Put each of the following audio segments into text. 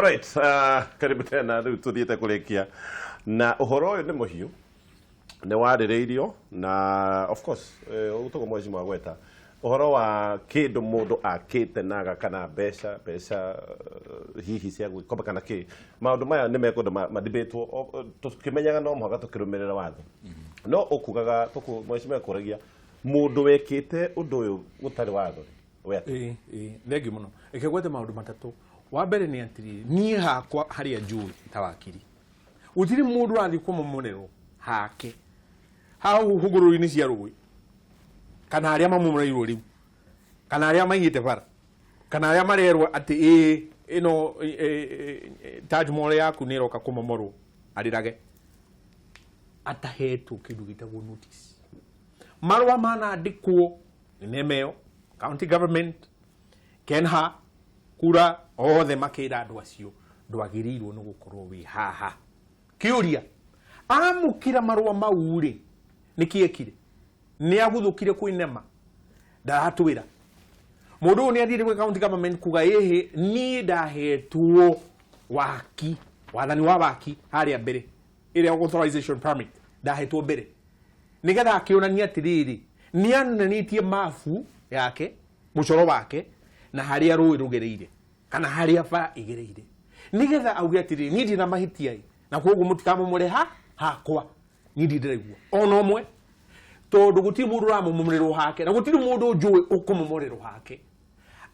Alright, karibu tena. Rĩu tũthiĩte kũrĩkia na ũhoro ũyũ nĩ mũhiũ, nĩ warĩrĩirio na of course ũguo mheshimiwa gweta ũhoro wa kĩndũ mũndũ akĩte na agakana mbeca mbeca hihi cia gwĩkomba kana kĩ. Maũndũ maya nĩ mekwenda madibĩtwo, tũkĩmenyaga no mũhaka tũkĩrũmĩrĩra watho, no ũkugaga mheshimiwa ekũragia mũndũ wekĩte ũndũ ũyũ gũtarĩ watho rĩ, we atĩa? Ĩĩ, thengiũ mũno. Reke ngwete maũndũ matatũ. Wa mbere nĩ atĩrĩrĩ, niĩ hakwa harĩa njũĩ ta wakiri, gũtirĩ mũndũ ũrathiĩ kũmomorerwo hake hau hũgũrũrũ-inĩ cia rũĩ, kana arĩa mamomoreirwo rĩu, kana arĩa maigĩte bara, kana arĩa marerwo atĩ ĩĩ ĩno Taj Mall yaku nĩ ĩroka kũmomorwo, arĩrage atahetwo kĩndũ gĩtagwo notice. Marũa manandĩkwo nĩ NEMA ĩyo, county government, KeNHA, kura othe makĩra andũ acio ndwagĩrĩirwo nĩ gũkorwo wĩ haha. Kĩũria, amũkĩra marũa mau rĩ, nĩkĩ ekire? Nĩ aguthũkire kwĩ NEMA? Ndaratwĩra mũndũ ũyũ nĩ athiĩte gwĩ county government kuga ĩhĩ niĩ ndahetwo waki, wathani wa waki harĩa mbere, ĩrĩa authorization permit ndahetwo mbere, nĩgetha akĩonania atĩrĩrĩ nĩ ananĩtie mabu yake, mũcoro wake, na harĩa rũĩ rũgereire kana harĩa bara ĩgereire, nĩgetha auge atĩrĩrĩ niĩ ndina mahĩtia ĩ, na koguo mũtikamomore ha hakwa, niĩ ndirĩ ndĩraigua ona ũmwe, tondũ gũtirĩ mũndũ ũramomorerwo hake na gũtirĩ mũndũ njũĩ ũkũmomorerwo hake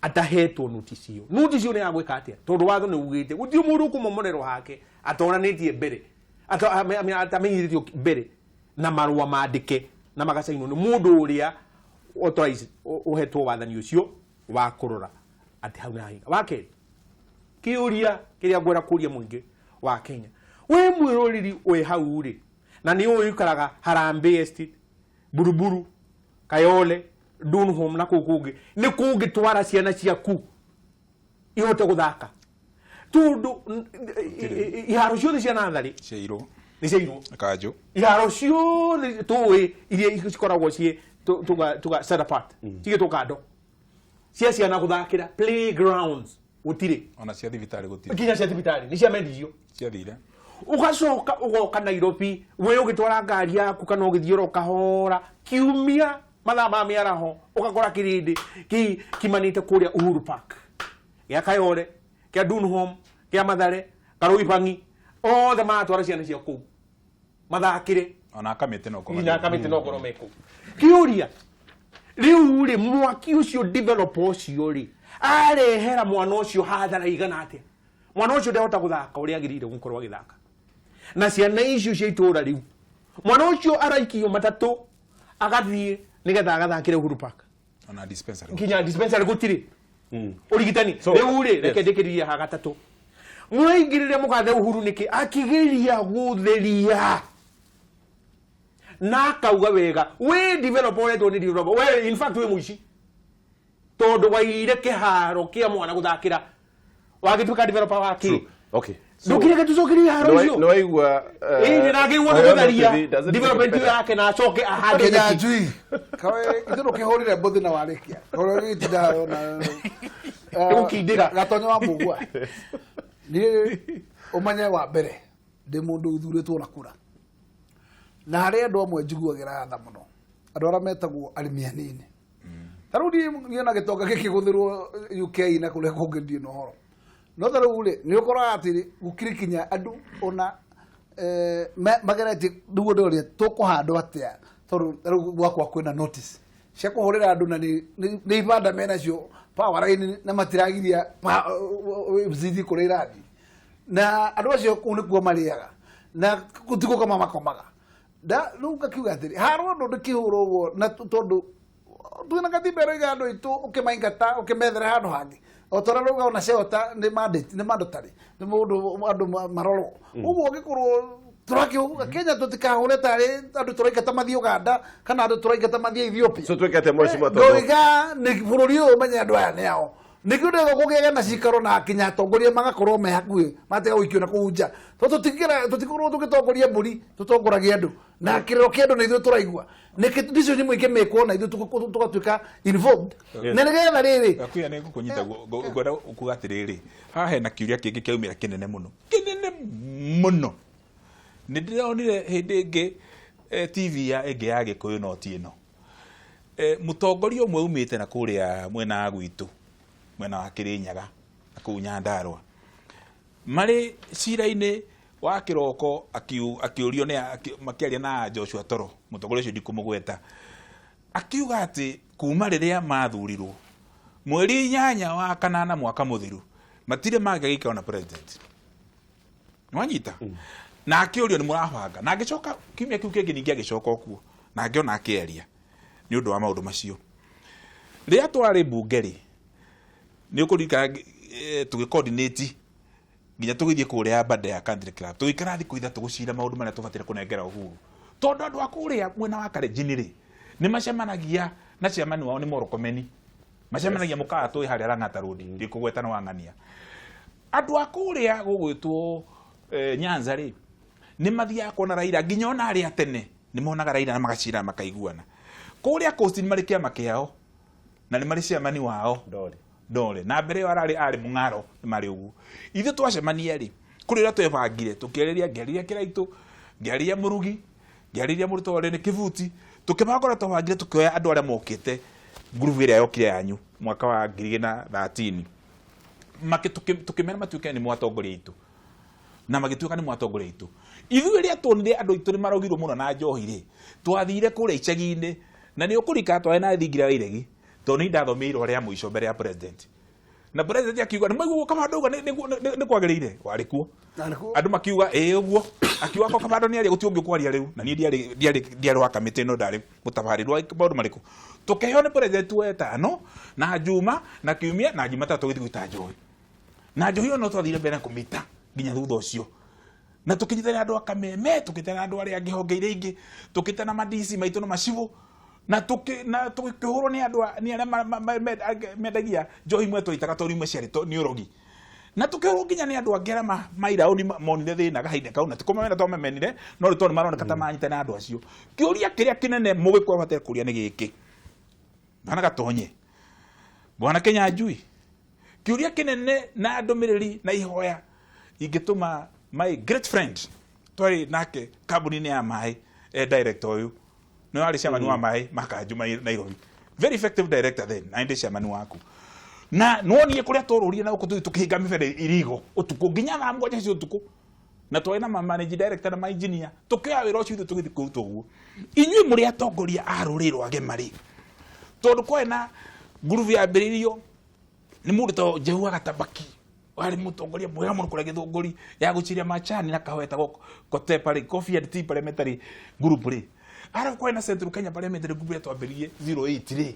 atahetwo notice ĩyo. Notice ĩyo nĩ ya gwĩka atĩa? Tondũ watho nĩ ugĩte gũtirĩ mũndũ ũkũmomorerwo hake atonanĩtie mbere, atamenyithĩtio mbere na marũa mandĩke na magacainwo nĩ mũndũ ũrĩa authorized, ũhetwo wathani ũcio wa kũrora atĩ hau nĩ hahinga. Wa kerĩ, kĩũria kĩrĩa ngwenda kũria mũingĩ wa Kenya, wĩ mwĩroreri wĩ hau rĩ, na nĩ ũĩ ũikaraga Harambee Estate, Buruburu, Kayole, Dunham na kũu kũngĩ, nĩ kũngĩtwara ciana ciaku ihote gũthaka? Tondũ iharo ciothe cia natharĩ ciairwo, nĩ ciairwo. Kanjũ. Iharo ciothe tũĩ iria cikoragwo ciĩ tuga set apart, cigĩtwo kando cia ciana gũthakĩra, playgrounds, gũtirĩ. Ona cia thibitarĩ gũtirĩ. Nginya cia thibitarĩ nĩ ciamendirio. Ciathire. Ũgacoka ũgoka Nairobi, we ũgĩtwara ngari yaku kana ũgĩthiĩ oro kahora kiumia mathaa ma mĩaraho, ũgakora kĩrĩndĩ kimanĩte kũrĩa Uhuru Park, gĩa Kayole, kĩa Dunham, kĩa Mathare, Karũibangi, othe maratwara ciana cia kũu mathakĩre. Ona akamĩtĩ no nginya akamĩtĩ no ngorwo me kũu. Kĩũria rĩu rĩ, mwaki ũcio, developer ũcio rĩ, arehera mwana ũcio hathara igana atĩa? Mwana ũcio ndehota gũthaka ũrĩa agĩrĩire gũkorwo agĩthaka na ciana icio cia itũũra rĩu. Mwana ũcio araikio matatũ agathiĩ nĩgetha agathakĩre Uhuru Park. Ona dispensary. Nginya dispensary gũtirĩ ũrigitani. Rĩu rĩ, reke ndĩkĩrĩrie ha gatatũ. Mũraingĩrĩre mũgathe Uhuru nĩkĩ akĩgeria gũtheria na akauga wega, wĩ developer, ũretwo nĩ developer, we in fact wĩ mũici, tondũ waiyire kĩharo kĩa mwana gũthakĩra, wagĩtuĩka developer wa kĩ? Ndũkireke tũcokerie iharo icio. Nĩ waigua? Ĩĩ, na ngĩigua nĩ gũtharia development ĩyo yake na acoke ahande nyeki. Kĩnyanjui kawe ithe ndũkĩhũrire mbũthi na warĩkia ũrĩa gĩtinda na Nĩgũkindĩra. Gatonyo wa mũgua, niĩ ũmenye wa mbere ndĩ mũndũ ũthurĩtwo na kura, na harĩ andũ amwe njiguagĩra tha mũno, andũ arĩa metagwo arĩmi anini. Ta rĩu niĩ na gĩtonga gĩkĩgũthĩrwo UK na kũrĩa kũngĩ ndirĩ na ũhoro, no ta rĩu rĩ, nĩ ũkoraga atĩ gũkĩrĩ kinya andũ ona mageretie nĩguo ndĩroria tũkũhandwo atĩa, tondũ rĩu gwakwa kwĩna notice cia kũhũrĩra andũ na nĩ ibanda menacio power line na matiragiria zithiĩ kũrĩa irathiĩ, na andũ acio kũu nĩkuo marĩaga na gũtigũkoma makomaga. Da rĩu ngakiuga atĩrĩ, harwo ũndũ ndĩkĩhũra ũguo na tondũ twĩna katiba ĩroiga andũ aitũ ũkĩmaingata ũkĩmethera handũ hangĩ, o ta ũrĩa rauga ona shelter nĩ mandate, nĩ mandatory, nĩ mũndũ andũ marorwo ũguo. Ũngĩkorwo tũrakĩuga Kenya tũtikahũre tarĩ andũ tũraingata mathiĩ Uganda kana andũ tũraingata mathiĩ Ethiopia. So twĩke atĩa, mheshimiwa? Tondũ Ndoiga nĩ bũrũri ũyũ ũmenye andũ aya nĩ ao. Nĩkĩo ndĩrenda kũgĩage na cikaro na kinya atongoria magakorwo me hakuhĩ matiga gũikio na kũu nja. Tondũ tũtikorwo tũgĩtongoria mbũri, tũtongoragia andũ. Na kĩrĩro kĩa andũ nĩ ithuĩ tũraigua. Nĩkĩ decision imwe ikĩmĩkwo na ithuĩ tũgatuĩka involved. Na nĩgetha rĩrĩ Gakuya nĩ ngũkũnyita ngwenda kuga atĩrĩrĩ, haha hena kĩũria kĩngĩ kĩaumĩra kĩnene mũno, kĩnene mũno. Nĩ ndĩronire hĩndĩ ĩngĩ TV ya ĩngĩ ya Gĩkũyũ no ti ĩno. Mũtongoria ũmwe umĩte na kũrĩa mwena wa gwitũ, mwena wa Kĩrĩnyaga na kũu Nyandarũa, marĩ cira-inĩ wa kĩroko akĩũrio nĩ makĩaria na Joshua Toro, mũtongoria ũcio ndikũmũgweta, akiuga atĩ kuma rĩrĩa mathurirwo mweri 8 wa 8 mwaka mũthiru matirĩ magĩa gĩikaro na president. Nĩwanyita? Na akĩũrio nĩ mũrabanga, na agĩcoka kiumia kĩu kĩngĩ ningĩ agĩcoka okuo na ngĩona akĩaria nĩ ũndũ wa maũndũ macio. Rĩrĩa twarĩ mbunge rĩ, nĩ ũkũririkana tũgĩ-coordinate nginya tũgĩthiĩ kũrĩa Aberdare Country Club, tũgĩikara thikũ 3 gũcira maũndũ marĩa tũbataire kũnengera Uhuru, tondũ andũ a kũrĩa mwena wa Kalenjin rĩ nĩ macemanagia na chairman wao nĩ Morokomeni, macemanagia mũkawa tũĩ harĩa Lang'ata Road, ndikũgweta nĩ wang'ania. Andũ a kũrĩa gũgwĩtwo Nyanza rĩ nĩ mathiaga kuona Raila nginya ona arĩa tene nĩ monaga Raila na magacira makaiguana. Kũrĩa Coast nĩ marĩ kĩama kĩao na nĩ marĩ chairman wao Ndore. Ndore, na mbere ĩyo ararĩ arĩ mũng'aro nĩ marĩ ũguo. Ithuĩ twacemania rĩ, kũrĩ ũrĩa twebangire, tũkĩarĩria, ngĩarĩria Kĩraitũ, ngĩarĩria Mũrugi, ngĩarĩria mũrutwo ũrĩa nĩ Kĩbuti, tũkĩbanga ũrĩa twabangire, tũkĩoya andũ arĩa mokĩte ngurubu ĩrĩa yokire yanyu mwaka wa 2013. Tũkĩmera matuĩke nĩ mwatongoria aitũ. Na magĩtuĩka nĩ mwatongoria aitũ. Ithuĩ rĩrĩa tuonire andũ aitũ nĩ marogirwo mũno na njohi rĩ, twathire kũrĩa icagi-inĩ, na nĩ ũkũririkana twarĩ na thingira wa iregi, tondũ nĩ ndathomeirwo rĩa mũico mbere ya president. Na president akiuga nĩ maigua Kabando auga nĩ kwagĩrĩire, warĩ kuo. Warĩ kuo. Andũ makiuga ĩĩ ũguo, akiuga ko Kabando nĩ aria gũtirĩ ũngĩ ũkwaria rĩu, na niĩ ndiarĩ wa kamĩtĩ ĩno, ndarĩ mũtabarĩri wa maũndũ marĩkũ. Tũkĩheo nĩ president wetano na Juma na Kiumia na Jumatatũ tũgĩthiĩ gũita njohi. Na njohi ĩyo no twathire mbere na kũmĩita nginya thutha ũcio. Na tũkĩnyitanĩra andũ a Kameme, tũkĩnyitanĩra andũ arĩa angĩ honge iria ingĩ, tũkĩnyitanĩra na ma-DC maitũ na macibũ, na tũkĩhũrwo nĩ andũ nĩ arĩa mendagia njohi imwe twaitaga tondũ imwe ciarĩ nĩ ũrogi. Na tũkĩhũrwo nginya nĩ andũ angĩ arĩa mairaũni monire thĩna kahinda kau, na ti kũmamena twamamenire, no rĩu tondũ nĩmaroneka ta manyitanĩra na andũ acio. Kĩũria kĩrĩa kĩnene mũgĩkũyũ abataire kũũria nĩ gĩkĩ. Bwana Gatonye, Bwana Kĩnyanjui, kĩũria kĩnene na ndũmĩrĩri na ihoya ingĩtũma my great friend twarĩ nake kambuni-inĩ ya maĩ, director ũyũ nĩ warĩ chairman wa maĩ ma Kanju Nairobi, very effective director then, na ndĩ chairman waku. Na nĩwonire kũrĩa twarũrire na gũkũ tũthiĩ tũkĩhinga mĩberethi irigo ũtukũ nginya thaa 7 cia ũtukũ, na twarĩ na ma managing director na ma engineer, tũkĩoya wĩra ũcio ithuĩ tũgĩthiĩ kũruta ũguo. Inyuĩ mũrĩ atongoria a rũrĩrĩ rwa Gema rĩ, tondũ kwarĩ na ngurubu yambĩrĩirio nĩ mũndũ ta Jehu wa Gatabaki, warĩ mũtongoria mwega mũno kũrĩa Gĩthũngũri, ya gũciria macani na kahũa etagwo Kotepa rĩ, Coffee and Tea Parliamentary Group rĩ. Arabu kwarĩ na Central Kenya Parliamentary Group ĩrĩa twambĩrĩirie 08 rĩ,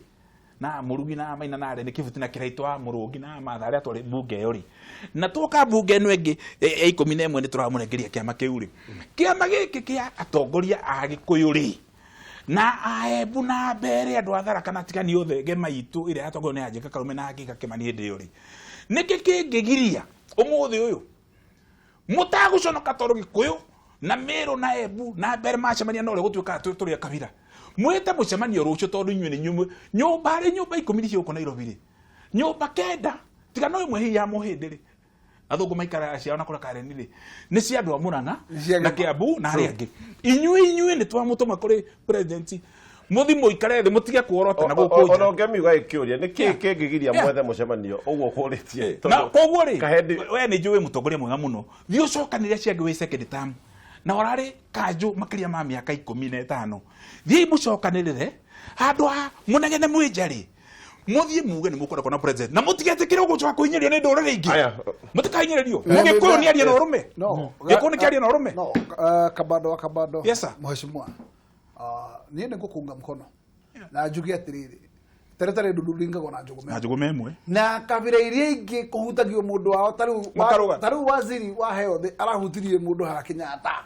na Mũrugi na Maina na Arĩa nĩ Kĩbuti na Kĩraitũ wa Mũrũngi na Martha arĩa twarĩ mbunge ĩyo rĩ. Na twoka mbunge ĩno ĩngĩ ya 11 nĩ tũramũnengeria kĩama kĩu rĩ. Kĩama gĩkĩ kĩa atongoria a Gĩkũyũ rĩ, na Aembu na Mbeere, andũ a Tharaka na atigani othe, Gema itũ ĩrĩa yatongorio nĩ Anjĩka Karume na Angĩka Kĩmani hĩndĩ ĩyo rĩ, nĩkĩ kĩngĩgiria ũmũthĩ ũyũ mũtagũconoka tondũ Gĩkũyũ na Mĩrũ na Embu na Mbeere macemania na ũrĩa gũtuĩkaga tũrĩ a kabira, mwĩte mũcemanio rũciũ tondũ inyuĩ nĩ inyuĩ nyũmba harĩ nyũmba 10 cia gũkũ Nairobi rĩ, nyũmba 9 tiga no ĩmwe hihi ya Mũhĩndĩ rĩ, athũngũ maikaraga ciao na kũrĩa Karen rĩ, nĩ cia andũ a Mũrang'a Nĩ cia na Gĩma. Kĩambu na arĩa angĩ. Inyuĩ nĩ twamũtũma kũrĩ president, mũthi mũikare thĩ mũtige kuorota na gũkũ nja. Ona ũngĩmiuga ĩkĩũria nĩ kĩĩ kĩngĩgiria Yeah. mwethe mũcemanio ũguo kũrĩtie? Na koguo rĩ, Kahendi we nĩ njũĩ mũtongoria mwega mũno, thiĩ ũcokanĩrĩre acio angĩ wĩ second term, na ũrarĩ kanjũ makĩria ma mĩaka 15, thiĩi mũcokanĩrĩre handũ ha mũnegene mwĩ nja rĩ, mũthiĩ muge nĩ mũkwenda kuona president, na mũtigetĩkĩre gũcoka kũhinyĩrĩrio nĩ ndũrĩrĩ ingĩ. Aya. Mũtikahinyĩrĩrio. Mũgĩkũyũ nĩ arie na ũrũme. No. Gĩkũyũ nĩ kĩarie na ũrũme. No, Kabando wa Kabando. Yes, sir. Mheshimiwa. Niĩ nĩ ngũkũnga mkono. Na njuge atĩrĩrĩ, teretere ndundu ringagwo na njũgũma. Na njũgũma ĩmwe. Na kabira iria ingĩ kũhutagio mũndũ wao, Makarũga. ta rĩu waziri wa health arahutirie mũndũ haha Kenyatta.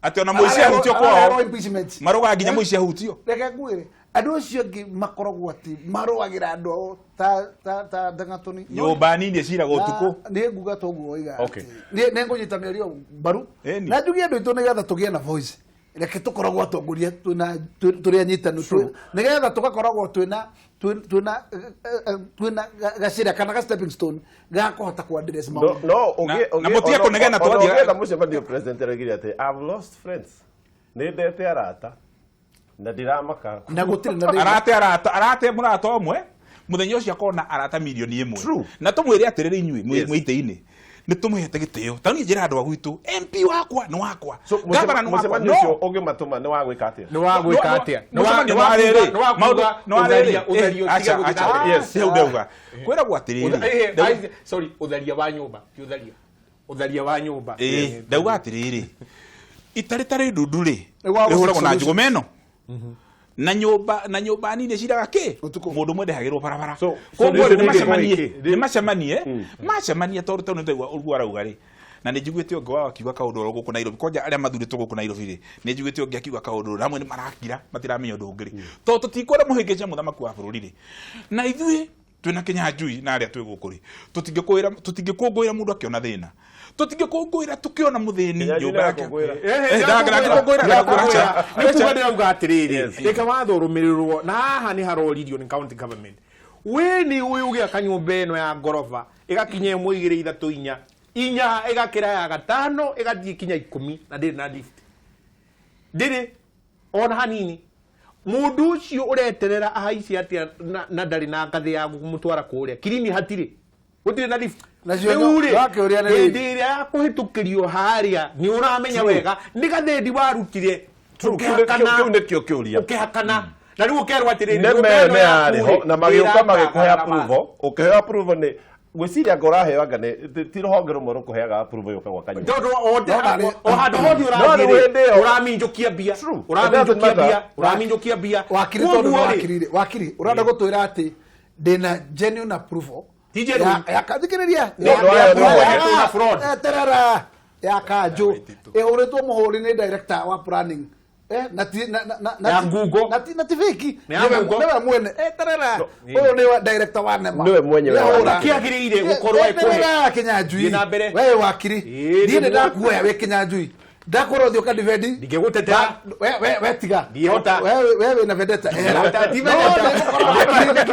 Atĩ ona mũici ahutio Ararehwo kwao impeachment. marũgaga nginya mũici ahutio. Reke ngwĩre, andũ acio angĩ makoragwo atĩ marũagĩra andũ ao ta ndangatũni. Nyũmba nini ĩciraga ũtukũ. Nĩ nguga toguo oiga. Okay. Nĩ ngũnyita mĩario mbaru. Ĩni. Na njugie andũ aitũ nĩgetha tũgĩe na voice. Reke tũkoragwo atongoria twĩna tũrĩ anyitanu, nĩgetha tũgakoragwo twĩna twĩna gacĩra kana ga stepping stone ga kũhota ku address No, maũndũ. no, ũngĩ- Na ũngĩ- mũtige ona- kũnegena ona twathiĩ- ũngĩetha mũcemanio president araugire atĩ I've lost friends. Nĩ ndete arata na ndiramaka. Na gũtirĩ na thĩna. Arate arata, arate mũrata ũmwe mũthenya ũcio akona arata milioni ĩmwe. True. Na tũmwĩre atĩrĩrĩ inyuĩ Yes. mwĩ itĩ-inĩ nĩ tũmũhete gĩtĩo ta niĩ njĩra andũ a gwitũ MP wakwa nĩ wakwa, So, gavana nĩ wakwa. mũcemanio No. ũcio ũngĩmatũma nĩ wa gwĩka atĩa? Nĩ wa gwĩka atĩa? Nĩ wa- Mũcemanio nĩ wa nĩ wa rĩrĩ, kuga- nĩ wa maũndũ- kuga nĩ wa rĩrĩ, ũtharia- ũtharia aca, ũtige gũthiĩ aca, na mbere. Yes. hau ndauga kwĩragwo atĩrĩrĩ, Sorry, ũtharia wa nyũmba, ti ũtharia, ũtharia wa nyũmba. Ĩĩ, ndauga atĩrĩrĩ, ita rĩtarĩ ndundu rĩ Nĩ gwa rĩhũragwo na solution. njũgũma ĩno, na nyũmba, na nyũmba nini ĩciraga kĩ Ũtukũ. mũndũ ũmwe ndehagĩrwo barabara. So Koguo rĩ, nĩ nĩmacemanie, kĩ? nĩmacemanie, macemanie tondũ tondũ nĩtwaigua ũguo arauga rĩ, na nĩ njiguĩte ũngĩ wao akiuga kaũndũ oro gũkũ Nairobi, kwanja arĩa mathurĩtwo gũkũ Nairobi rĩ, nĩ njiguĩte ũngĩ akiuga kaũndũ oro, amwe nĩ marakira matiramenya ũndũ ũngĩ rĩ, tondũ tũtikwenda mũhĩngĩce mũthamaki wa bũrũri rĩ, na ithuĩ twĩna Kinyanjui na arĩa twĩ gũkũ rĩ, tũtingĩkũĩra, tũtingĩkũngũĩra mũndũ akĩona thĩna, tũtingĩkũngũĩra tũkĩona mũthĩni Kinyanjui nyũmba yake. nĩarakũngũĩra. Ndangĩkũngũĩra, ndangĩkũngũĩra. Nĩ kuga ndĩrauga atĩrĩrĩ, Yes. reke watho ũrũmĩrĩrwo, na haha nĩ haroririo nĩ county government. We nĩ ũĩ ũgĩaka nyũmba ĩno ya ngoroba ĩgakinya ĩmwe igĩrĩ ithatũ inya inya, ĩgakĩra ya gatano ĩgathiĩ kinya 10, na ndĩrĩ na lift, ndĩrĩ ona hanini. Mũndũ ũcio ũreterera ahaice atĩa na ndarĩ na ngathĩ ya kũmũtwara kũrĩa kirini, hatirĩ, gũtirĩ na lift. Nacio Rĩu rĩ, wakĩũria nĩ rĩrĩ. hĩndĩ ĩrĩa ya kũhĩtũkĩrio harĩa nĩ ũramenya wega nĩ gathendi warutire. True, kĩu nĩkĩo kĩũria. Ũkĩhakana na rĩu ũkerwo atĩrĩrĩ, Nĩ nyũmba me ĩno nĩ yaku yarĩ ho rĩ, na magĩũka ĩratangana magĩkũhe na approval, ũkĩheo approval nĩ ngwĩciria anga ũraheo anga nĩ ti rũhonge rũmwe rũkũheaga approval yũka gwaka nyũmba. Tondũ No, na rĩ- o handũ hothe No, ũrathiĩ rĩu rĩ, hĩndĩ ĩyo- ũraminjũkia mbia, True. It doesn't ũraminjũkia matter. mbia, ũraminjũkia mbia. Wakiri, tondũ Koguo nĩ rĩ, wakiri rĩ, wakiri ũrenda gũtwĩra atĩ ndĩna genuine approval Ti genuine. ya thikĩrĩria. No, no, no, no, no. Fraud. Eterera ya kanjũ ĩhũrĩtwo mũhũri nĩ director wa planning. Na ti na na na Ya Google. na ti fake. Nĩ ya Google. Nĩwe mwene, eterera, ũyũ nĩ director wa NEMA. Nĩwe mwenyewe Nĩwe wa hũra. Kĩagĩrĩire gũkorwo ĩkũhe. Eterera Kinyanjui. Thiĩ na mbere. We wakiri, Ĩĩ, niĩ nĩ nĩguo. ndakuoya wĩ Kinyanjui, ndakorwo ũthiĩ ũkadifendi. Ndingĩgũtetera. We tiga. Ndingĩhota. We wĩna vendetta. Ndingĩhota, ti vendetta.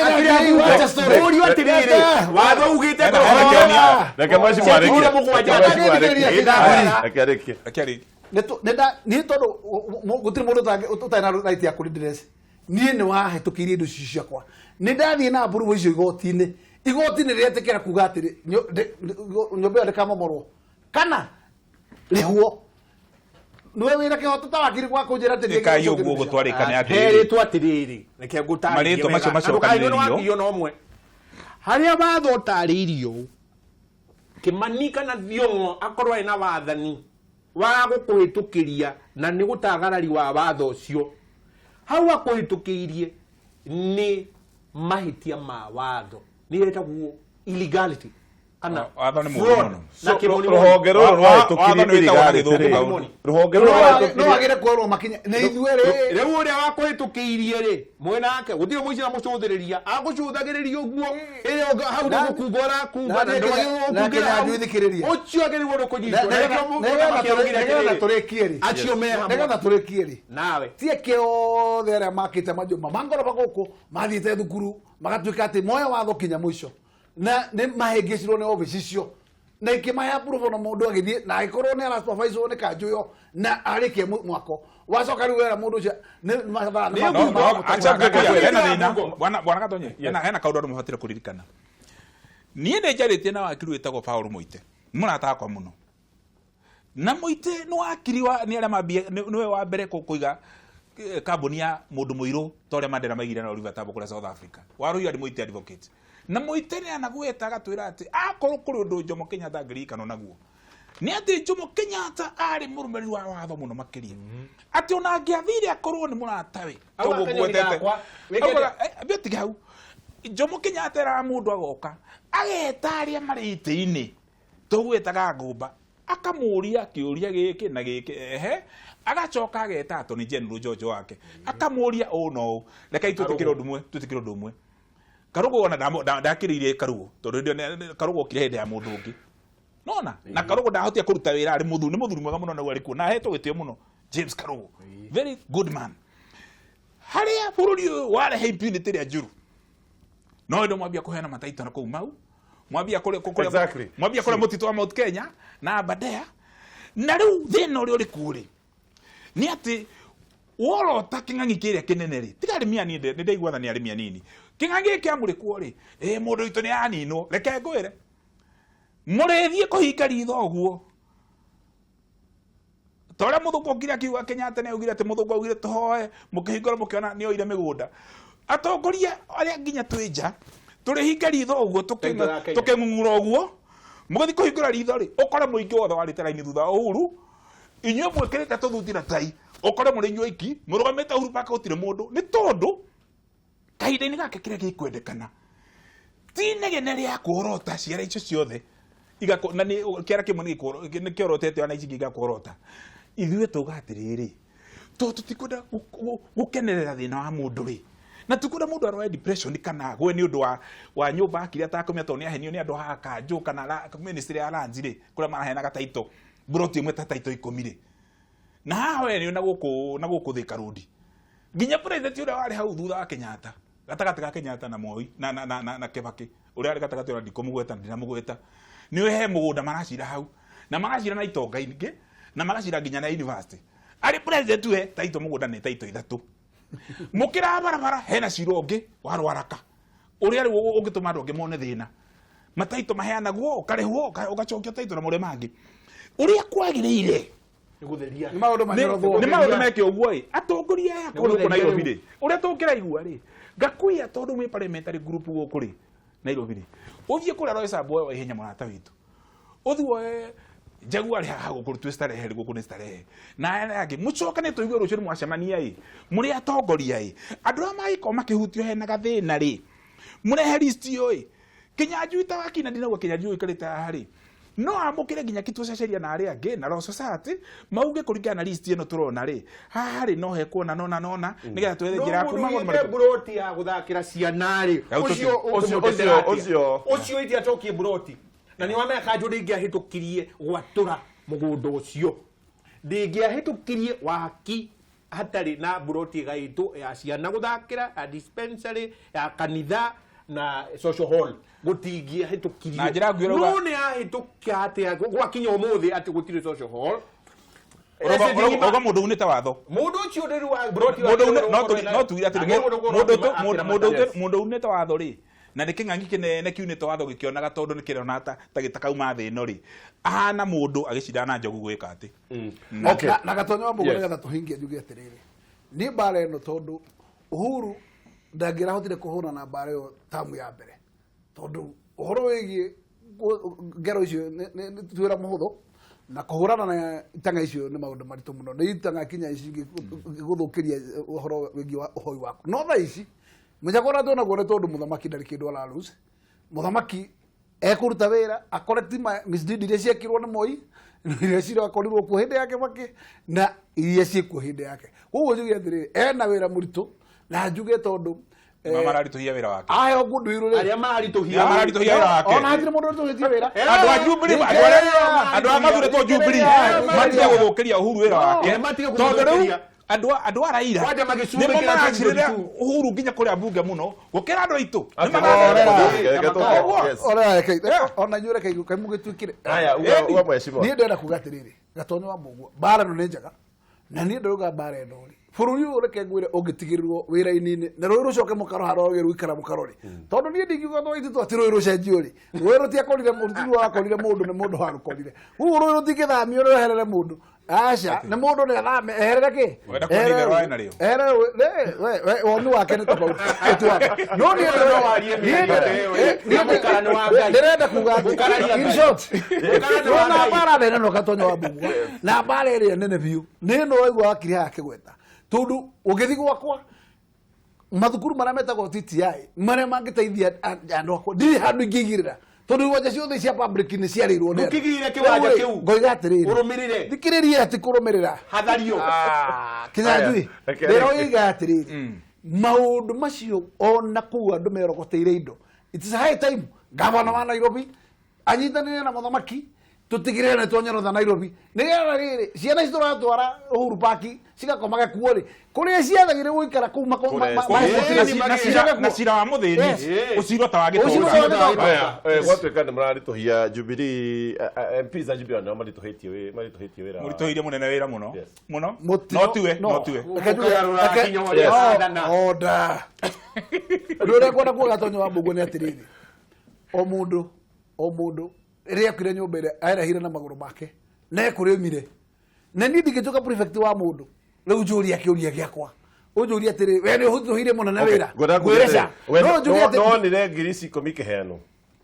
Ũrio atĩrĩrĩ, watho ugĩte Hena- ngoroba hena kĩonia. Reke mheshimiwa Cia arĩkie. mũgwanja. Reke mheshimiwa arĩkie. Ĩĩ, Reke arĩkie. Reke arĩkie. Niĩ tondũ gũtirĩ mũndũ ũtarĩ na right ya kũrindress, niĩ nĩ wahĩtũkĩirie indo icio ciakwa, nĩ ndathiĩ na approval icio igoti-inĩ, igoti-inĩ rĩetĩkĩra kuga atĩrĩ nyũmba ĩyo ndĩkamomorwo kana rĩhwo. Nĩwe wĩna kĩhoto ta wakiri gwa kũnjĩra atĩ Ĩkai ũguo gũtwarĩkane atĩrĩrĩ. Herĩtwo atĩrĩrĩ, reke ngũtarĩrie Marĩtwa macio wega. Na ndũkaigwe nĩ macokanĩrĩrio. wakirio na ũmwe harĩa watho ũtarĩirio Kĩmani kana Thiong'o akorwo arĩ na wathani wa gũkũhĩtũkĩria na nĩ gũtagarari wa watho ũcio hau akũhĩtũkĩirie nĩ mahĩtia ma watho, nĩ etagwo illegality kana Watho nĩ mũũru fraud mũno. na So, kĩmonimoni. rũhonge rũrũ Watho rwahĩtũkirie nĩ wĩtagwo na illegality gĩthũngũ rĩ, kaũndũ. rũhonge rũrũ No rwahĩtũkirie wagĩre kuoerwo makinya nĩ ithuĩ rĩ. Rĩu ũrĩa wakũhĩtũkĩirie rĩ mwena wake gũtirĩ mũici na mũcũthĩrĩria agũcũthagĩrĩria ũguo ĩrĩa hau nĩ gũkunga ũrakunga na ndwagĩrĩirwo na gũkungĩra hau. Kinyanjui thikĩrĩria. Ũcio agĩrĩirwo nĩ kũnyitwo. Na nĩkĩo mũthamaki augire Nĩgetha atĩrĩrĩ, tũrĩkie rĩ, acio me hamwe. nĩgetha tũrĩkie rĩ, Nawe ti eke othe arĩa makĩte majũmba mangoroba gũkũ mathiĩte thukuru magatuĩka atĩ moya watho kinya mũico na nĩ mahĩngĩcirwo nĩ obici icio na ikĩmahe approval na mũndũ agĩthiĩ na agĩkorwo nĩ arasuperviswo nĩ kanjũ ĩyo na arĩkie mwako wacoka rĩu wera mũndũ ũcio nĩ mathaa Nĩ Google. Acha Google. hena thĩna. Google. Bwana Gatonye, hena kaũndũ andũ mabatire kũririkana. Niĩ nĩ njarĩtie na wakiri wĩtagwo Paul Mũite, nĩ mũrata wakwa mũno, na Mũite nĩ wakiri wa nĩ arĩa mambia nĩwe wa mbere kũiga kambuni ya mũndũ mũirũ ta ũrĩa Mandela maigire na Oliver Tambo kũrĩa South Africa. Warũiyo arĩ Mũite advocate, na Mũite nĩ anagweta agatwĩra atĩ akorwo kũrĩ ũndũ Jomo Kenyatta angĩririkanwo naguo nĩ atĩ Jomo Kenyatta arĩ mũrũmĩrĩri wa watho mũno makĩria, atĩ ona angĩathire akorwo nĩ mũratawe. Au Toguo akanyoni ngwetete. gakwa, wĩkĩte. Ambia tiga hau. Jomo Kenyatta eraga mũndũ agoka ageta arĩa marĩ itĩ-inĩ tũgwĩtaga ngũmba. Akamuria kiuria giki na giki ehe agacoka ageta Attorney General George wake akamuria ũũ no ũũ reke twĩtĩkĩre ũndũ ũmwe twĩtĩkĩre ũndũ ũmwe Karugu ona ndakĩrĩirie Karugu tondũ hĩndĩ Karugu okire hĩndĩ ya mũndũ ũngĩ nona na Karugu ndahotia kũruta wĩra arĩ mũthuri nĩ mũthuri mwega mũno na arĩ kuo na ahetwo gĩtĩo mũno James Karugu very good man harĩa bũrũri ũyũ warehe impunity ĩrĩa njũru no ndo mwambia kũheana mataito na kũu mau mwambia kũrĩa Exactly. mwambia kũrĩa mũtitũ wa Mount Kenya na Aberdare na rĩu thĩna ũrĩa ũrĩ kuo rĩ nĩ atĩ worota kĩng'ang'i kĩrĩa kĩnene rĩ tiga arĩmi anini nĩ ndaiguaga nĩ arĩmi anini kĩng'ang'i gĩkĩ kĩamũrĩkwo rĩ ĩ mũndũ witũ nĩ aninwo reke ngwĩre mũrĩthiĩ kũhinga ritho ũguo ta ũrĩa mũthũngũ okire akiuga Kenyatta nĩ augire atĩ mũthũngũ augire tũhoe mũkĩhingũra mũkĩona nĩ oire mĩgũnda atongoria arĩa nginya twĩ nja tũrĩhinga ritho ũguo tũkĩng'ung'ura ũguo mũgĩthiĩ kũhingũra ritho rĩ ũkore mũingĩ wothe warĩte raini thutha wa Uhuru inyuĩ mwĩkĩrĩte tũthuti na tai ũkore mũrĩ inyuĩ iki mũrũgamĩte Uhuru Park gũtirĩ mũndũ nĩ tondũ kahinda-inĩ gaka kĩrĩa gĩkwendekana ti inegene rĩa kuorota ciara icio ciothe igako na nĩ kĩara kĩmwe nĩ kĩorotete ona ici ingĩ igakuorota ithuĩ tuga atĩrĩrĩ tondũ tũtikwenda gũkenerera thĩna wa mũndũ rĩ na tũkwenda mũndũ arwae depression kana agwe nĩ ũndũ wa nyũmba akire atakũmenya tondũ nĩ ahenio nĩ andũ haha kanjũ kana ministry ya lands rĩ kũrĩa maraheanaga taito mburoti ĩmwe ta taito 10 rĩ na haha we nĩ na gũkũ Thika Road nginya president ũrĩa warĩ hau thutha wa Kenyatta gatagatĩ ga Kenyatta na Moi na Kibaki ũrĩa arĩ gatagatĩ ũrĩa ndikũmũgweta ndinamũgweta nĩ he mũgũnda maracira hau na maracira na itonga ingĩ na maracira nginya na university arĩ president we taito mũgũnda nĩ taito 3 mũkĩra barabara hena cira ũngĩ wa Rwaraka ũrĩa rĩu ũngĩtũma andũ angĩ mone thĩna mataito maheanagwo ũkarĩhwo ũgacokio taito na mũrĩa mangĩ ũrĩa kwagĩrĩire nĩ maũndũ manyorothwo nĩ maũndũ meke ũguo ĩ atongoria aya kũrĩ gũkũ Nairobi rĩ ũrĩa tũngĩraigua rĩ ngakwĩra tondũ mwĩ parliamentary group gũkũ rĩ Nairobi rĩ ũthiĩ kũrĩa Royce Mbowe wa ihenya mũrata witũ ũthiĩ woe Jaguar haha gũkũ twĩ starehe gũkũ nĩ starehe na aya angĩ mũcokane tũigue rũciũ nĩ mwacemania ĩ mũrĩ atongoria ĩ andũ arĩa mangĩkorwo makĩhutio hena gathĩna rĩ mũrehe list ĩyo ĩ Kinyanjui ta wakina ndinauga Kinyanjui ũikarĩte haha rĩ no amũkĩre nginya Kituo cha Sheria na arĩa angĩ na Law Society mauge kũringana na list ĩno tũrona rĩ haha rĩ no hekuona nona nona nĩgetha twethe njĩra ya kuma maũndũ marĩkũ mburoti ya gũthakĩra ciana rĩ ũcio ũcio itiacokie mburoti na nĩ wamenya kanjũ ndĩngĩahĩtũkirie gwatũra mũgũnda ũcio ndĩngĩahĩtũkirie waki hatarĩ na mburoti ĩgaĩtwo ya ciana gũthakĩra ya dispensary ya kanitha na social hall gũtingĩahĩtũkirio na njĩra nguhĩ no nĩ yahĩtũka atĩa gwakinya ũmũthĩ atĩ gũtirĩ social hall ũrauga mũndũ unĩte watho mũndũ ũcio ndĩrĩ wa mburoti no tugire atĩrĩ mũndũ unĩte watho rĩ na nĩ kĩng'ang'i kĩnene kiunĩte watho gĩkĩonaga tondũ nĩ kĩrona ta gĩtakauma thĩ ĩno rĩ ahana mũndũ agĩcindana na njogu gwĩka atĩ na Gatonyo wa Mbũgũ nĩgetha tũhingie njuge atĩrĩrĩ niĩ mbara ĩno tondũ Uhuru ndangĩrahotire kũhũrana na mbara ĩyo tamu ya mbere tondũ ũhoro wĩgiĩ ngero icio nĩ wĩra mũhũthũ na kũhũrana na itang'a icio nĩ maũndũ maritũ mũno nĩ itang'a kinya ici gũthũkĩria ũhoro wĩgiĩ wa ũhoi waku no thaa ici mũnyaka ũrĩa tuonaguo nĩ tondũ mũthamaki ndarĩ kĩndũ araruse mũthamaki ekũruta wĩra akoreti misdeed iria ciekirwo nĩ Moi iria cirakorirwo kuo hĩndĩ ya Kibaki na iria ciĩkuo hĩndĩ yake koguo njuge atĩrĩrĩ ena wĩra mũritũ na njuge tondũ mararitũhia wĩra wake aheo goodwill rĩ arĩa mararitũhia wĩra wake ona hatirĩ mũndũ ũritũhĩtie wĩra andũ a Jubilee andũ arĩa mathurĩtwo Jubilee matige gũthũkĩria Uhuru wĩra wake tondũ rĩu andũ a Raila nĩmo maracirĩra Uhuru nginya kũrĩa mbunge mũno gũkĩra andũ aitũ ona inyuĩ reke kaĩ mũgĩtuĩkire niĩ ndĩrenda kuga atĩrĩrĩ Gatonyo wa Mbũgua mbara ĩno nĩ njega na niĩ ndĩrauga mbara ĩno rĩ bũrũri ũyũ reke ngwĩre ũngĩtigĩrĩrwo wĩra-inĩ na rũĩ rũcoke mũkaro harĩa rwagĩrĩirwo gũikara mũkaro rĩ tondũ niĩ ndingiuga twaitĩtwo atĩ rũĩ rũcenjio rĩ rũĩ rũtiakorire mũndũ wakorire mũndũ nĩ mũndũ warũkorire koguo rũĩ rũtingĩthamio rweherere mũndũ aca nĩ mũndũ nĩ athame eherere kĩ eherere woni wake nĩ tofauti no niĩ ndĩrenda kuga atĩ in short na mbara nene no Gatonyo wa Mbũgua na mbara ĩrĩa nene biũ nĩ ĩno waigua wakiri haha akĩgweta tondũ ũngĩthiĩ gwakwa mathukuru marĩa metagwo TTI marĩa mangĩteithia andũ akwa ndirĩ handũ ingĩigĩrĩra Tondu iwanja ciothe cia public nĩ ciarĩirwo nĩ andũ. Ndũkĩgĩre kĩwanja Rĩu rĩ, kĩu. Ngoiga atĩrĩrĩ. Ũrũmĩrĩre. Thikĩrĩria ti kũrũmĩrĩra. Hathario. Kinyanjui. Aya, Ndĩroiga atĩrĩrĩ. Maũndũ macio ona kũu andũ merogoteire indo. It is high time gavana wa Nairobi anyitanĩre na mũthamaki tũtigĩrĩre nĩ twanyorotha Nairobi nĩgetha rĩrĩ ciana ici tũratwara Uhuru Park cigakomage kuo rĩ kũrĩa ciathagĩrĩire gũikara kũu Kũrĩa Na macoke na cira wa mũthĩni Yes. ũcirwo ta wa Ũcirwo ta wa gĩtonga gĩtonga. Aya, gwatuĩka nĩ mũraritũhia Jubilee, MPs a Jubilee nĩo maritũhĩtie wĩra. Mũritũhĩire mũnene wĩra mũno. Yes. Mũno. Mũtino- No tiwe, no. no tiwe. Reke njuge- Mũkarũra reke- nginya ũrĩa Yes. ũrathana. Order. Ũndũ ũrĩa ngwenda kuga Gatonyo wa Mbũguo nĩ atĩrĩrĩ, o mũndũ o mũndũ rĩrĩa akire nyũmba ĩrĩa erehire na magũrũ make na ekũrĩmire na niĩ ndingĩtuĩka prefect wa mũndũ rĩu njũria kĩũria gĩakwa ũnjũrie atĩrĩ we nĩ ũhũthĩire mũnene wĩra Ngwenda kuuga ngwĩre atĩrĩrĩ, ca we no ũnjũrie atĩ nonire ngiri ici ikũmi ikĩheanwo.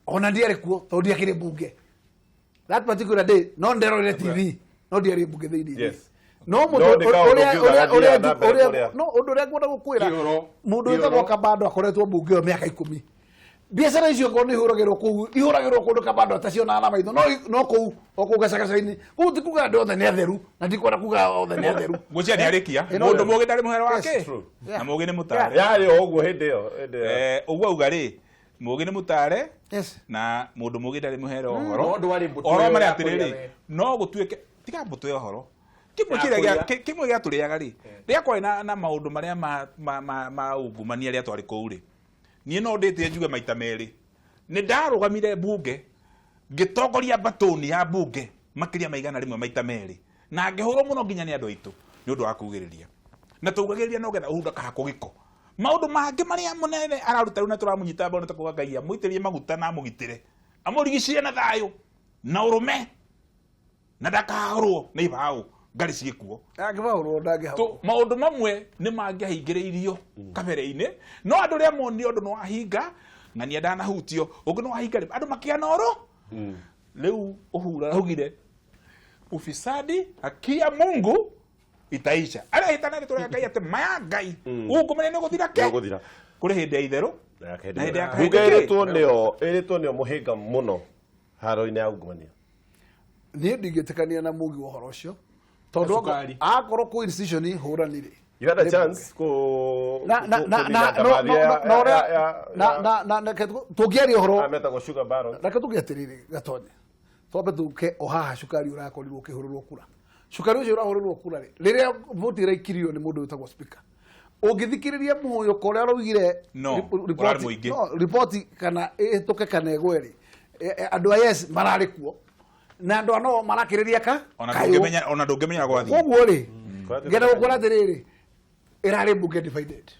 ona ndiarĩ kuo tondũ ndiakĩrĩ mbunge that particular day no nderorire TV no ndiarĩ mbunge thĩinĩ. Yes. No No mũndũ nĩ kaũndũ ũrĩa ũngiuga ũrĩa gathiaga ũrĩa na mbere ũrĩa kũrĩa. no ũndũ ũrĩa ngwenda gũkwĩra Kĩoro. mũndũ Kĩoro. wĩtagwo Kabando akoretwo mbunge ĩyo mĩaka ikũmi biacara icio korwo nĩ ihũragĩrwo kũu ihũragĩrwo kũndũ Kabando atacionaga na maitho no no kũu o kũu gacagaca-inĩ kũu ti kuga andũ othe nĩ atheru na ndikwenda kuga othe nĩ atheru. Ngwĩciria nĩ arĩkia. Ĩno- Mũndũ mũgĩ ndarĩ mũhera wake. True. Na mũgĩ nĩ mũtare. Yarĩ o ũguo hĩndĩ ĩyo, hĩndĩ ĩyo. Ũguo auga rĩ, mũgĩ nĩ mũtare. Yes. Na mũndũ mũgĩ ndarĩ mũhere ũhoro. No ndwarĩ mbũtũ Ũhoro ĩyo marĩa ya atĩrĩrĩ, kũrĩa we. no gũtuĩke tiga mbũtũ ya ũhoro. Kĩmwe Ya kĩrĩa gĩa- kũrĩa. kĩmwe gĩatũrĩaga rĩ, rĩrĩa kwarĩ na maũndũ marĩa ma ungumania rĩrĩa twarĩ kũu rĩ, niĩ no ndĩtĩe njuge maita merĩ. Nĩ ndarũgamire mbunge ngĩtongoria mbatũni ya mbunge makĩria ma 100 maita merĩ na ngĩhũrwo mũno nginya nĩ andũ aitũ nĩ ũndũ wa kugĩrĩria na tugagĩrĩria no getha Uhuru ndakahakwo gĩko. Maũndũ mangĩ marĩa mũnene araruta rĩu na tũramũnyita mbaru nĩ ta kuga Ngai amũitĩrĩrie maguta na amũgitĩre amũrigicĩrie na thayũ na ũrũme na ndakahũrwo nĩ ibaũ ngarĩ ciĩkuo. Angĩbahũrwo ndangĩhahũrwo. Maũndũ mamwe nĩ mangĩahingĩrĩirio kabere-inĩ no andũ rĩa monire ũndũ nĩ wahinga ng'ania ndanahutio ũngĩ nĩ wahinga rĩ andũ makĩgĩa na ũrũ. Rĩu Uhuru araugire ufisadi haki ya Mungu itaisha. Arĩa hĩtana rĩtwa rĩa Ngai atĩ maya Ngai ungumania nĩ ũgũthira ke Nĩ ũgũthira. kũrĩ hĩndĩ ya itherũ Na ya na hĩndĩ ya Bunge kahĩndĩ kĩ. ĩrĩtwo nĩyo mũhĩnga mũno haro-inĩ ya ungumania. Niĩ ndingĩtĩkania na mũgi wa ũhoro ũcio tondũ Cukari. akorwo kũ institution hũrani rĩ You had a chance ku na na na kũnina na no ndamathia no no ya- na na na tũngĩaria ũhoro ya metagwo sugar baron. Reke tũge atĩrĩrĩ Gatonye twambe tũke o haha cukari ũrakorirwo ũkĩhũrĩrwo kura cukari ũcio ũrahũrĩrwo kura rĩ rĩrĩa voti ĩraikirio nĩ mũndũ wĩtagwo speaker ũngĩthikĩrĩria mũhũyũko ũrĩa araugire No, ũrarĩ mũingĩ. no, riboti kana ĩhĩtũke kana ĩgwe rĩ andũ a yes mararĩ kuo na andũ a no marakĩrĩria ka Ona kayũ. ndũngĩmenya ona ndũngĩmenya gwathiĩ. Koguo rĩ Kwathiĩ ngenda gũkwĩra atĩrĩrĩ ĩrarĩ mbunge divided.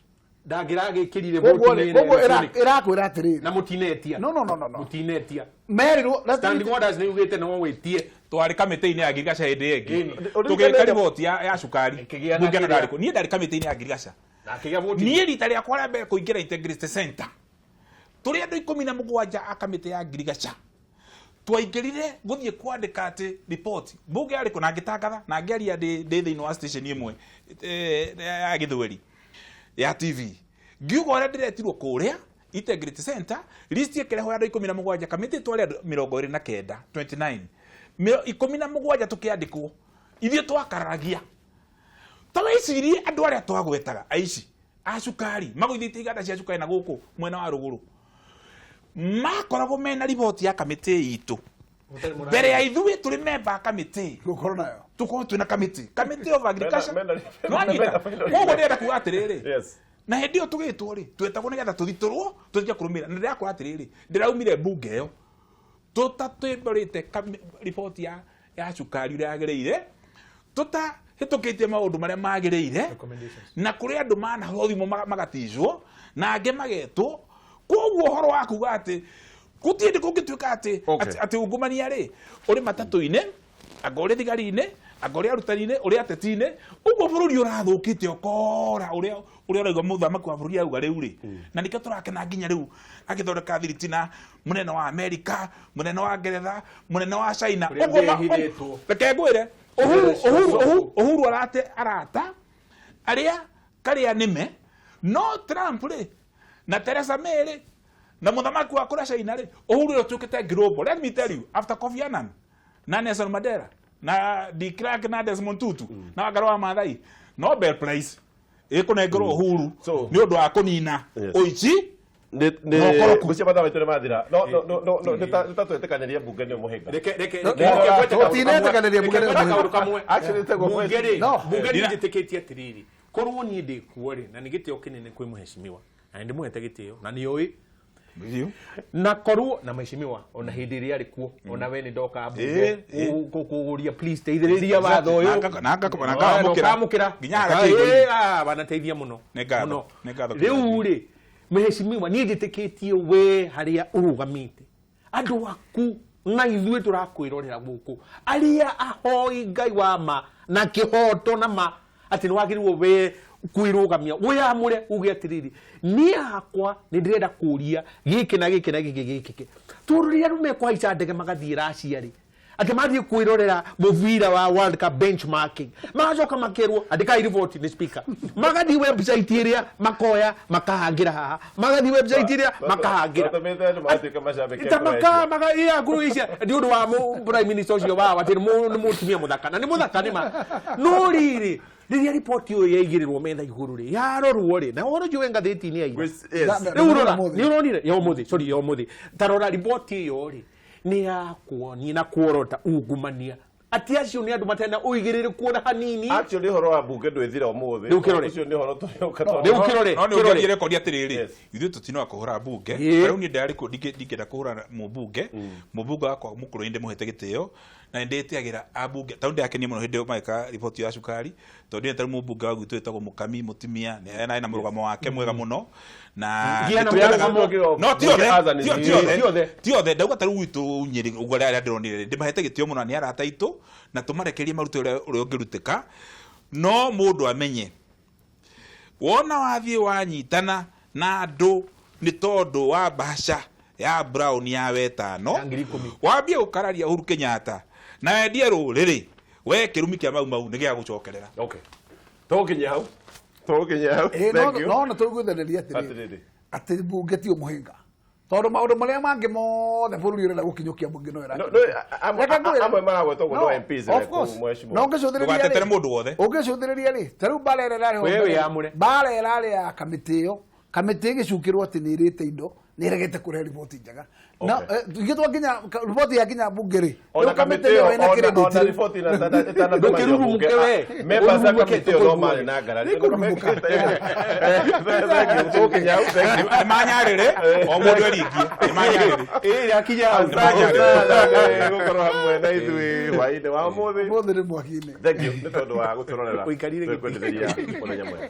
Ndangĩragĩkĩrire Koguo voti rĩ koguo nĩ electronic. ĩrakwĩra atĩrĩrĩ Na mũtinetia. No, no, no, no, no. Mũtinetia. Merirwo Standing orders nĩ ugĩte no wĩtie. Twarĩ kamĩtĩ-inĩ ya ngirigaca hĩndĩ ĩyo ĩngĩ Ĩni. tũgĩka riboti ya cukari Ĩkĩgĩa na mbunge na kĩrĩa. ndarĩ kuo. Niĩ ndarĩ kamĩtĩ-inĩ ya ngirigaca. Na akĩgĩa voti. Niĩ rita rĩakwa rĩa mbere kũingĩra Integrity Center tũrĩ andũ 17 a kamĩtĩ ya ngirigaca twaingĩrire gũthiĩ kwandĩka atĩ riboti mbunge yarĩ kũ na ngĩtangatha na ngĩaria ndĩ thĩinĩ wa station ĩmwe ya gĩthweri ya TV ngiuga ũrĩa ndĩretirwo kũrĩa Integrity Center list ĩkĩrehwo ya andũ 17 kamĩtĩ twarĩ andũ 29 29 17 tũkĩandĩkwo ithuĩ twakararagia ta wĩcirie andũ arĩa twagwetaga aici a cukari magũithĩtie iganda cia cukari na gũkũ mwena wa rũgũrũ makoragwo mena riboti ya kamĩtĩ itũ mbere ya ithuĩ tũrĩ memba a kamĩtĩ gũkorwo nayo tũkorwo twĩna kamĩtĩ kamĩtĩ of agriculture Mena- nĩwanyita koguo ndĩrenda kuga atĩrĩrĩ Yes. na hĩndĩ ĩyo tũgĩtwo rĩ twetagwo nĩgetha tũthitũrwo tũtige kũrũmĩrĩra na ndĩrakora atĩrĩrĩ ndĩraumire mbunge ĩyo tũtatwĩmborĩte riboti ya cukari ũrĩa yagĩrĩire tũtahĩtũkĩtie maũndũ marĩa magĩrĩire Recommendations. na kũrĩ andũ manahũrwo thimũ magaticwo na angĩ magetwo koguo ũhoro wa kuga atĩ gũtirĩ hĩndĩ kũngĩtuĩka atĩ Okay. atĩ ungumania rĩ ũrĩ matatũ-inĩ anga ũrĩ thigari-inĩ anga ũrĩ arutani-inĩ ũrĩ ateti-inĩ ũguo bũrũri ũrathũkĩte ũkora ũrĩa ũrĩa ũrauga mũthamaki wa bũrũri auga rĩu rĩ na nĩkĩo tũrakena nginya rĩu agĩthondeka thiriti na mũnene wa Amerika mũnene wa Ngeretha mũnene wa China Ũrĩa Ũguo mbĩa ĩhithĩtwo. Reke ngwĩre Uhuru arate arata arĩa karĩa nĩme no Trump rĩ na Theresa May rĩ Na mũthamaki wa kũrĩa China rĩ, Uhuru ũrĩa ũtuĩkĩte global. Let me tell you, after Kofi Annan na Nelson Mandela na de Klerk na Desmond Tutu na Wangari wa Maathai, Nobel Prize ĩkũnengerwo Uhuru So- nĩ ũndũ wa kũnina Yes. ũici. Nĩ No koroku. ngũcia mathaa maitũ nĩ mathira. No no no no no nĩ ta twetĩkanĩria mbunge nĩ mũhĩnga. Reke reke No, reke no, reke ngwete kaũndũ tũtinetĩkanĩria kamwe. mbunge Reke nĩ ngwete mũhĩnga. kaũndũ kamwe. Actually, tagwo Mbunge rĩ, No. mbunge nĩ Ndina- njĩtĩkĩtie atĩrĩrĩ, korwo niĩ ndĩ kuo rĩ, na nĩ gĩtĩo kĩnene kwĩ mũhecimiwa, na nĩ ndĩmũhete gĩtĩo na nĩ oĩ, na korwo na mheshimiwa ona hĩndĩ ĩrĩa arĩ kuo, ona we nĩ ndoka mbunge kũgũria, please teithĩrĩria watho ũyũ. Na ngamũkĩra. Ngamũkĩra. Nginya harĩa kĩhingo-inĩ. Wanateithia mũno. Nĩ ngatho, Mũno. nĩ ngatho. Rĩu rĩ, mheshimiwa, niĩ njĩtĩkĩtie we harĩa ũrũgamĩte, andũ aku na ithuĩ tũrakwĩrorera gũkũ, arĩa ahoi Ngai wa ma na kĩhoto na ma atĩ nĩ wagĩrĩirwo we kwĩrũgamia, wĩamũre uge atĩrĩrĩ, niĩ hakwa nĩ ndĩrenda kũria gĩkĩ na gĩkĩ na gĩkĩ gĩkĩ, tondũ rĩrĩa andũ mekũhaica ndege magathiĩ Russia rĩ, atĩ mathiĩ kwĩrorera mũbira wa World Cup benchmarking, magacoka makerwo andĩkai riboti nĩ speaker, magathiĩ website ĩrĩa makoya makahangĩra haha, magathiĩ website ĩrĩa makahangĩra. Tũmĩte andũ magatuĩka macambĩki a Ta Croatia. maka maka iya Croatia nĩ ũndũ wa prime minister ũcio wao atĩ nĩ mũtumia mũthaka, na nĩ mũthaka nĩ ma. No rĩrĩ, rĩrĩa riboti ĩyo yaigĩrĩrwo metha igũrũ rĩ, yarorwo rĩ, na ũhoro ũcio wĩ ngathĩti-inĩ ya ira. Yes. Rĩu rora, Ũmũthĩ. nĩ ũronire ya ũmũthĩ, sorry, ya ũmũthĩ, ta rora riboti ĩyo rĩ, nĩ ya kuonia na kuorota ungumania, atĩ acio nĩ andũ matarĩ na ũigĩrĩrĩku ona hanini. Actually ũhoro wa mbunge ndwĩthira ũmũthĩ. Rĩu kĩrore. Ũcio nĩ ũhoro tũrĩũka Rĩu kĩrore, No nĩ kĩrore. ũngĩathiĩ rekondi atĩrĩrĩ, Yes. ithuĩ tũtinoga kũhũra mbunge. Ĩĩ. Rĩu niĩ ndarĩ kuo, ndingĩenda kũhũra mũmbunge. Mũmbunge wakwa mũkũrũ nĩ ndĩmũhete gĩtĩo na nĩ ndĩtĩagĩra ambunge, tondũ ndĩrakenia mũno hĩndĩ ĩyo magĩka riboti ya cukari, tondũ ndĩ tarĩu mũmbunge wa gwitũ wĩtagwo Mũkami mũtumia, nĩ ena mũrũgamo wake mwega mũno na Ngĩa na nĩtwendaga- mũrũgamo. no ti othe, Azan ti othe, Ti othe. ti othe, ndauga tarĩu gwitũ Nyĩrĩ ũguo arĩa ndĩronire ndĩmahete gĩtĩo mũno, nĩ arata aitũ na tũmarekerie marute ũrĩa ũngĩrutĩka, no mũndũ amenye wona wathiĩ wanyitana na andũ nĩ tondũ wa mbaca ya Brown ya wetano, Ya 10,000. wambie gũkararia Uhuru Kenyatta na wendie rũrĩrĩ, we kĩrumi kĩa Mau Mau nĩ gĩa gũcokerera. Okay. Tũgũkinyia hau. Tũgũkinyia hau. Ĩĩ, Thank you. no na tũiguithanĩrie atĩrĩrĩ, Atĩrĩrĩ. atĩ mbunge ti mũhĩnga, tondũ maũndũ marĩa mangĩ mothe bũrũri ũrenda gũkinyũkia mbunge no No, ĩrakinyũkia. no, Reke ngwĩre. amwe maragwetwo ũguo No, no MPs of rĩ, course. mheshimiwa. No ũngĩcũthĩrĩria Ndũgatetere rĩ, mũndũ wothe. ũngĩcũthĩrĩria rĩ, ta rĩu mbara ĩrĩa ĩrarĩ ho We mbere- wĩyamũre. mbara ĩrarĩ ya kamĩtĩ ĩyo, kamĩtĩ ĩgĩcukĩrwo atĩ nĩ ĩrĩte indo, nĩ ĩregete kũrehe riboti njega. Na Okay. ithuĩ twakinya riboti yakinya mbunge rĩ, Ona rĩu kamĩtĩ kamĩtĩ ĩyo ĩyo, ĩna ona credit rĩ. riboti ĩtanatemanio mbunge. Ndũkĩrurumũke we. Members a Ũrurumũke, kamĩtĩ ĩyo no tũkũigue. marĩ na ngarari. Nĩngũrurumũka. Thank you. Tũgũkinyia hau. Thank you. Nĩ manyarĩrĩ o mũndũ eringie, nĩ manyarĩrĩ. Ĩĩ, yakinya hau. Asante sana nĩ gũkorwo hamwe na ithuĩ hwaĩ-inĩ wa ũmũthĩ. Ũmũthĩ nĩ mwaki-inĩ. Thank you nĩ tondũ wa gũtũrorera. Ũikarire gĩtĩ. Tũkwendithĩria mũthenya mwega.